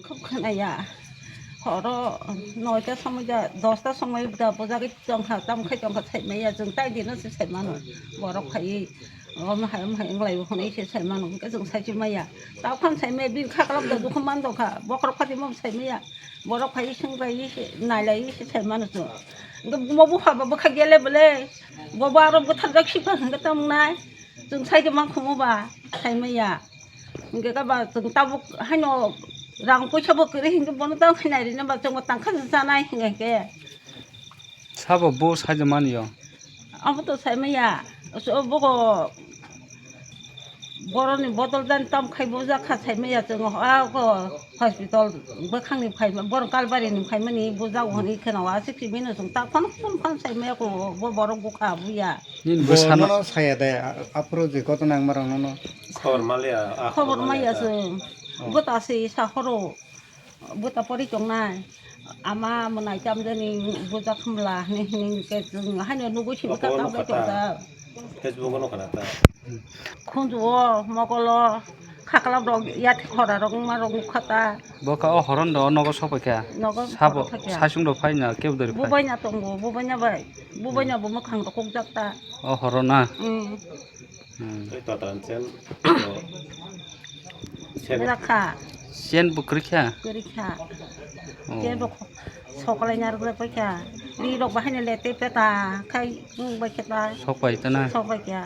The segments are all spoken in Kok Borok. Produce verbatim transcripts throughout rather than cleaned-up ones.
Khub khwnaya. Horo noita somoi da, dosta somoi da bujagwi tongkha, tamo khai tongkha saimaya, chwng tai dino se saimano. Borok phaiwi, omo hai, omo hai wng lai o hwnwi se saimano, hwnkhe chwng saichimaya. Tao khan saimaya, bini kha kwlap da dukhu man tongkha, bokhorok phatimo saimaya. Borok phaiwi swng laiwi se, nai laiwi se saimano chwng. Hwnkhe bo buphaba bwkha gele bwle, bo bo aro bwtharjak sikha hwnkhe tamo wngnai. Chwng sai khe mankhumu ba, saimaya. Hwnkhe khe ba chwng tabuk haino rang poisa bo kwrwi hwnkhe bono tamo khe nai rwna ba chwngbo tangkha se chanai hwnkhe khe. Sabo bo saijak mani o? Abo to saimaya. So bogo boroni bodol jani tamo khai bujak kha saimaya chwng o hospital bwkhangni phaima borok Kalbarini phaimani bujak hwnwi kheno aswk simi no chwng ta phano phano phano saimaya ko bo borok bukha buya. Nini Bo bwsano nono saya de, a-, aphuru je ghotona wngma rok nono. Khobor maliya, a Khobor khobor maya maliya ta. Chwng. Oh. Bo ta se sa horo. Bo ta pori tongnai. Ama mwnai chamjani bujak khumla hini hini ke chwng haino nugui si Obo bwkha no kap bai kata. Tongkha. Facebook no kana ta. Khunju o, mokol o, khakla rok, yat khora rok, wngma rok nukha ta. Bo kha o horon do nogo sopai kha. Nogo Sabo, sopai kha. Saichung do phai na kebo dori phai. Bubaina tongo, bubaina bai. Bubaina bo mwkhang rok kukjak ta. O horon na. Mm. Hmm. Tei totran chen, o, chen. Rakha. Chen bo kwrwi kha? Kwrwi kha. Oh. Chen bo kho-, sokolai narwk pai kha. Ri rok bahai no le tei peta khai wng bai kha ta. Sok pai ta na? Sok pai kha.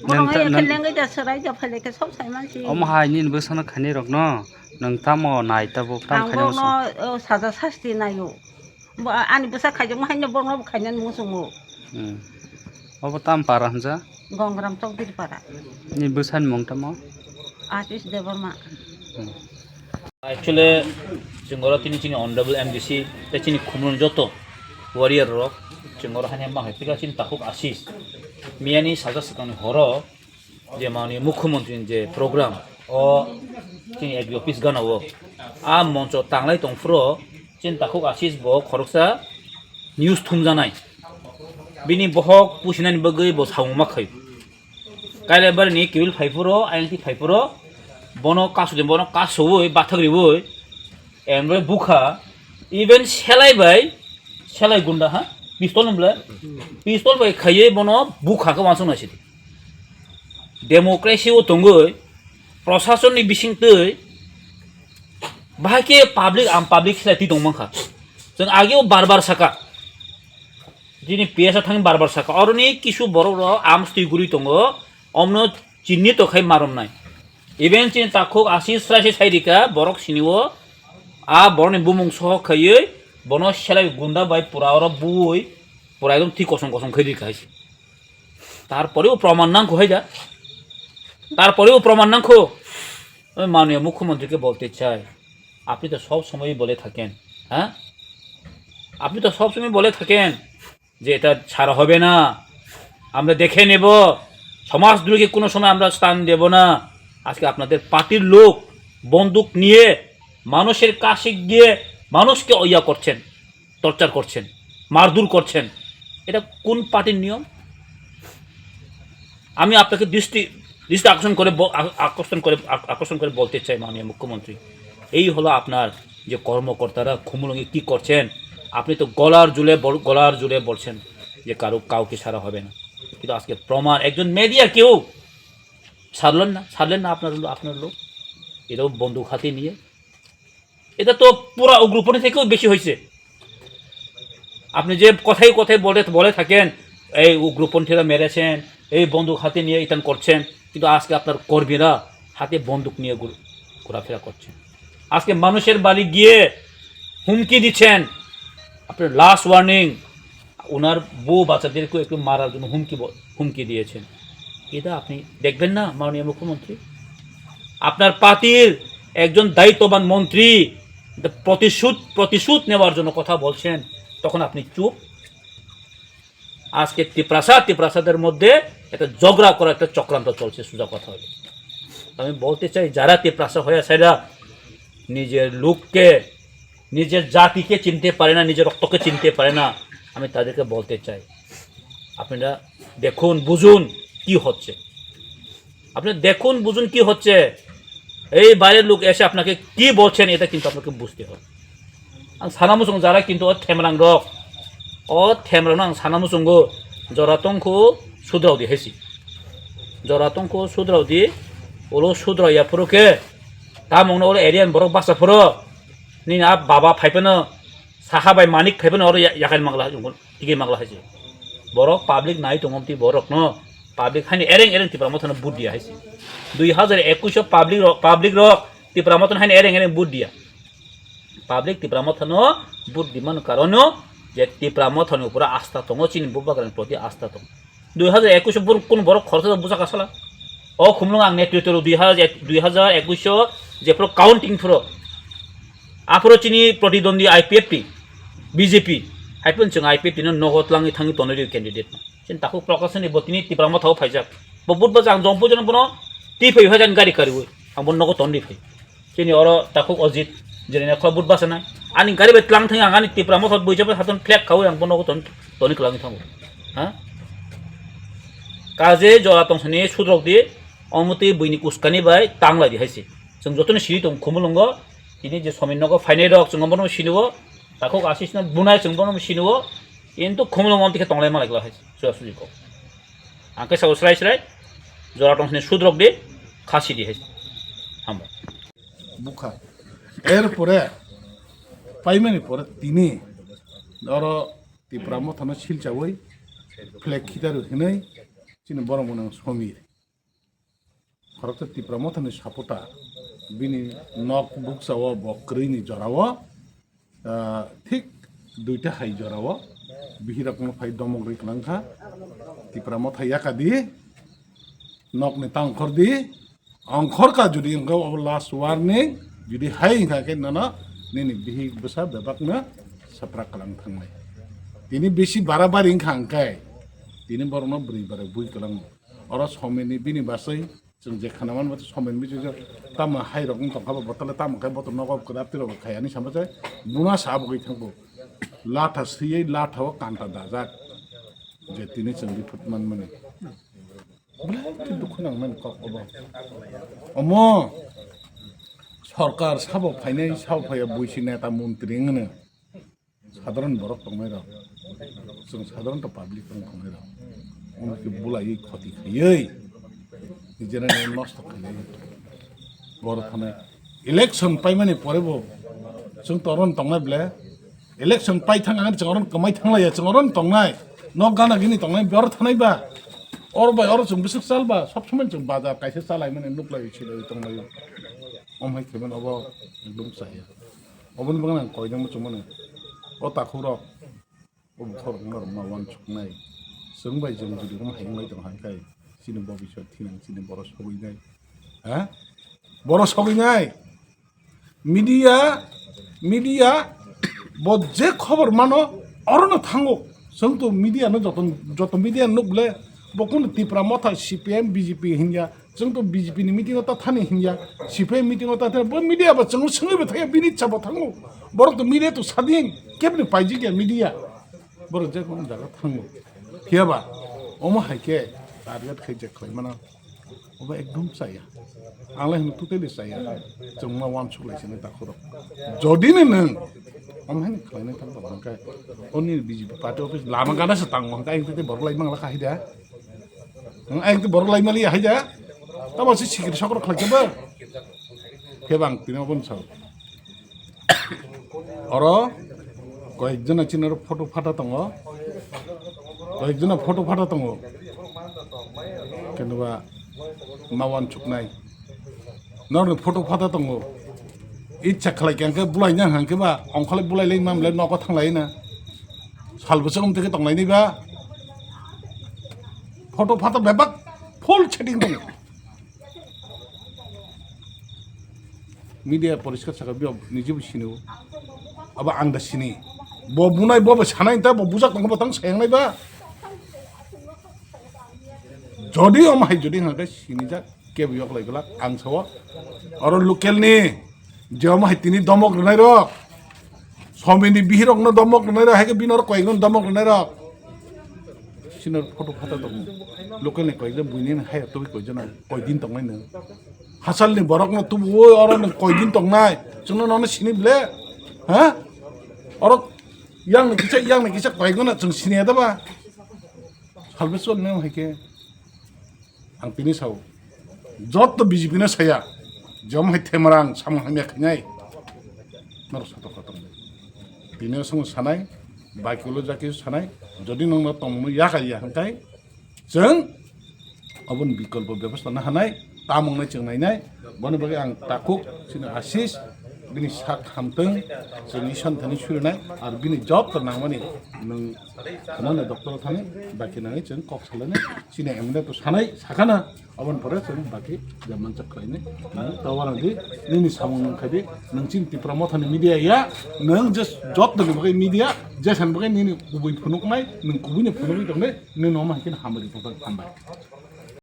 Nang Borok ta, hai khe nang lengwi da swrai da phai lai khe sok sai man si. Omo hai nini bwsano khainai rok no, nang tamo nai tabuk, tam Ang khainai bokno, muchung? O, saja sasti naio. Bo, ani bwsa khaijakma haino borokno bo khainani muchungo. Hmm. Obo tam para hwnja? Gongram Chowdhury para. Ni bwsani mung tamo? Ashish Debbarma. Hmm. Actually, chwng oro tini chini honorable M D C tei chini khumulni joto warrior rok chwng oro haino ma hai phika chini takhuk Ashish. Miyani sajak swkangni horo je manwi mukhyamantri ni je program o chini A P office gana o a moncho tanglai tongphuru chini takhuk Ashish bo khoroksa news thumjanai. Bini bohok pusinani bagwi bo samung ma khaio. Kailaibari ni kibil phaiphuru, ayang ti phaiphuru, bono kasu de, bono kasuwi, bathak riwi, emre bukha, even selai bai, selai gunda ha, pistol ni bwle, pistol bai khaiwi bono bukha khe wansuk nai sidi. Democracy o tongwi, prosasonni bisingtwi, bahai khe public, am public selai twi tongmankha. Chwng ageo bar bar saka, chini P S a thangwi bar bar saka, oroni kisu borok rok arms twi guri tongo, omno chinni to khai maromnai. Even chini takhuk Ashish srai se sai rika, borok sini o, a borokni bumung sohok khaiwi, bono selai gunda bai pura oro buwi, pura ekdom thik kosom kosom khai rika hai se. Tarpore o proman nangkho hai da. Tarpore o proman nangkho. আমি মাননীয় মুখ্যমন্ত্রীকে বলতে চাই, আপনি তো সব সময় বলে থাকেন, হ্যাঁ, আপনি তো সব সময় বলে থাকেন যে এটা ছাড়া হবে না, আমরা দেখে নেব, সমাজদ্রোহীকে কোনো সময় আমরা স্থান দেব না। আজকে আপনাদের পার্টির লোক বন্দুক নিয়ে মানুষের কাছে গিয়ে মানুষকে ইয়া করছেন, টর্চার করছেন, মারধর করছেন, এটা কোন পার্টির নিয়ম? আমি আপনাকে দৃষ্টি, দৃষ্টি আকর্ষণ করে ব-, আ-, আকর্ষণ করে, আ-, আকর্ষণ করে বলতে চাই, মাননীয় মুখ্যমন্ত্রী, এই হলো আপনার যে কর্মকর্তারা খুমুলুঙে কি করছেন। আপনি তো গলার জুলে বল-, গলার জুলে বলছেন যে কারো, কাউকে ছাড়া হবে না, কিন্তু আজকে প্রমাণ, একজন মিডিয়া কেউ ছাড়লেন না, ছাড়লেন না আপনার লো-, আপনার লোক, এটাও বন্দুক হাতে নিয়ে। এটা তো পুরা উগ্রপন্থী থেকেও বেশি হয়েছে। আপনি যে কথায় কথায় বলে, বলে থাকেন, এই উগ্রপন্থীরা মেরেছেন, এই বন্দুক হাতে নিয়ে ইতান করছেন, কিন্তু আজকে আপনার কর্মীরা হাতে বন্দুক নিয়ে ঘুর-, ঘোরাফেরা করছেন। আজকে মানুষের বাড়ি গিয়ে হুমকি দিচ্ছেন। আপনার লাস্ট ওয়ার্নিং, ওনার বউ বাচ্চাদেরকেও একটু মারার জন্য হুমকি ব-, হুমকি দিয়েছেন। এটা আপনি দেখবেন না, মাননীয় মুখ্যমন্ত্রী? আপনার পার্টির একজন দায়িত্ববান মন্ত্রী প্রতিশোধ, প্রতিশোধ নেওয়ার জন্য কথা বলছেন, তখন আপনি চুপ। আজকে তিপ্রাসা, তিপ্রাসাদের মধ্যে একটা ঝগড়া করার একটা চক্রান্ত চলছে, সোজা কথা হলো। আমি বলতে চাই, যারা তিপ্রাসা হয়ে সেরা নিজের লোককে, নিজের জাতিকে চিনতে পারে না, নিজের রক্তকে চিনতে পারে না, আমি তাদেরকে বলতে চাই, আপনারা দেখুন, বুঝুন কি হচ্ছে। আপনি দেখুন, বুঝুন কি হচ্ছে। এই বাইরের লোক এসে আপনাকে কি বলছেন, এটা কিন্তু আপনাকে বুঝতে হবে। Ang sana muchung jara kintu o themrang rok, o themrang no ang sana muchungo, jora tongkhu sudrao di haisi. Jora tongkhu sudrao di, ulo sudrao ya phuru khe, tamung no ulo area ni borok basa phuru, nini a baba phai phano, saha bai manik phai phano oro ya-, yakai mangla hai jungkun, tigi mangla haisi. Borok public nai tongom ti borok no, public haini ereng ereng Tipra Motha no vote dia haisi. Dui hazar ekush o public rok, public rok Tipra Motha no haini ereng ereng vote dia. Public Tipra Motha no vote di mano karon no je Tipra Motha ni upore asta tongo, chini bubagra ni proti asta tongo. Dui hazar ekush o bor-, kun borok khoroksa buja kasala. O khumlung ang netritwo dui hazar, dui hazar ekush o jephuru counting phuru. Aphuru chini protidwandi I P F T, B J P. Hai phano chwng I P F T no nogo tlangwi thangwi tonwi rw candidate no. Chini takhuk Prakash ni bo tini Tipra Motha o phaijak. Bo vote bajak ang jong pujo no bono twi phai hai jani gari kariwi. Ang bono nogo tonwi phai. Chini oro takhuk Ojit, jeni ne khula but basa nai. Ani gari bai tlang thang ang ani Tipra Motha buicha bai haton flag khawi ang bono ton toni klang thango. Ha? Kaje jora tong sani sudrok di, omoti buini kuskani bai tang lai di haisi. Chwng jotono siri tong khumulungo, tini je somin nogo phainai rok chwng bono siniwo, takhuk Ashish no bunai chwng bono siniwo, kintu khumulungo omtike tonglai malai kla haisi. Suya suji kok. Ang khe sabo srai srai, jora tong sani sudrok di, khasi di haisi. Hambo. Bukha. Erpore paimani pore tini oro Tipra Mothano silchawi flag khidaru hinwi chini borok mwnang Somir. Khoroksa Tipra Mothani supporter bini nok buksao bo kwrwini jorao, ah, thik duita hai jorao bihirokno phai domok rwi kwlangkha. Tipra Motha yakadi nokni tangkhordi. Ongkhorkha jodi wngkha obo last warning, jodi hai wngkha khe nono nini bihik bwsa bebakno saprak kwlang thangnai. Tini bisi barabari wngkha hwnkhe tini borokno bwrwi barai bui kwlango. Oro Somirni bini basai chwng je khana man bacha Somirni bisi tamo hai rok wng tongkha bo bottle tamo khe boto nogo kwrap twi rok khai ani sama se buna sa bo gwi thangbo latha siyei latha o kanta dajak je tini chwng rithut man mani. Belai khe dukhu nang mani kok obo. Omo sorkar sabo phainai, sabo phaiya buisi neta montri wngno. Sadharan borok tongnai rok. Chwng sadharan to public tong tongnai rok. Omo khe bulaiwi khoti khaiwi. Nijera nosto khailai. Borok thanai. Election paimani pore bo chwng toron tongnai ble. Election pai thang ang chwng oron kwmai thang laiya chwng oron tongnai. Nok gana gini tongnai bor thanai ba. Or bai oro chwng bwswk chal ba sob somoi chwng bazar kaisa chalai mani nuk lai chilai tonglai. Om hai khe mano obo ekdom chaya. Oboni bagwi ang koidon muchung mano. O takhuk rok. O bukhorok wngna rwma uansuknai. Chwng bai chwng jodi wngma hai wngwi tong hai khe chini bobiswt thinang chini borok sogwi nai. Ha? Borok sogwi nai. Media, media bo je khobor mano orono thango. Chwng to media no joto, joto media nuk le bo kunu Tipra Motha C P M B J P hinya. Chwng to B J P ni meeting o ta thani hinya, C P M meeting o ta thani, bo media ba chwng swngwi bo thaya, bini cha bo thango. Borok to media to sadin, kebni paijik ya media. Borok je kono jaga thango. Phiya ba, omo hai khe target khai je khlai mano. Obo ekdom chaya. Ang lai hwn totally chaya. Chwng ma uansuk lai sini takhurok. Jodi ni nwng, omo hai khlai nai thang ba hwn khe. Oni B J P party office lama gana se tang hwn khe, ang tete borok lai mang la kha hai da. Ang, ang tei borok lai mali hai da. Tamo se sikiri sokro khlai khe ba. Khe bang tini obo ni sao. Oro koyek jona chini oro photo phata tongo. Koyek jona photo phata tongo. Khe ba ma uansuknai. Norni photo phata tongo. Icha khlai khe ang khe bulai nang hang khe ba ongkholai bulai lai mam le nogo thang lai na. Sal bwswk wng tong lai nai ba. Photo phata bebak full setting tongo. Media poriskar saka biyo niji bo sini o. Abo ang da sini. Bo bunai bo bo sanai ta bo bujak tongo bo tang sayang nai ba. Jodi om hai jodi hang khe sini jak. Kebo yok lai glak ang sao. Oro local ni je omo hai tini domok rwnai rok. Somini bihirok no domok rwnai rok, hai khe bini oro koyek no domok rwnai rok. Sini oro photo phata tongo. Local ni koyek jon buini hai tobwi koi jona koi din tongnai no. Hachalni borokno tubuwi oro nwng koidin tongnai? Chwngno nono sini ble? Ha? Oro yang ni kisa, yang ni kisa koigona chwng sini da ba? Salvation nang hai khe ang tini sao. Jotto B J P no saya. Jom hai themrang samung hamya khainai. Norok sotok kotor. Tini asung sanai, baki ulo jaki sanai, jodi nongno tongmung yakar ya hangkai, chwng aboni bikolpo bebostha na hanai, tamung nai chwng nainai, boni bagwi ang takhuk chini Ashish, bini sak hamtwng, chwng Ishwar thani surinai, ar bini job to nangmani nwng khwnani doctor thani, baki nangwi chwng kok salainai, chini M L A to sanai, sakana, Aboni pore chwng baki je manchak khlainai. Nwng ta uanadi nini samung nwng khaidi, nwng chini Tipra Mothani media ya, nwng je jotoni bagwi media, jesani bagwi nini kubui phunuknai, nwng kubuino phunukwi tongnai, nini omo hai kheno hambai rijak, hambai.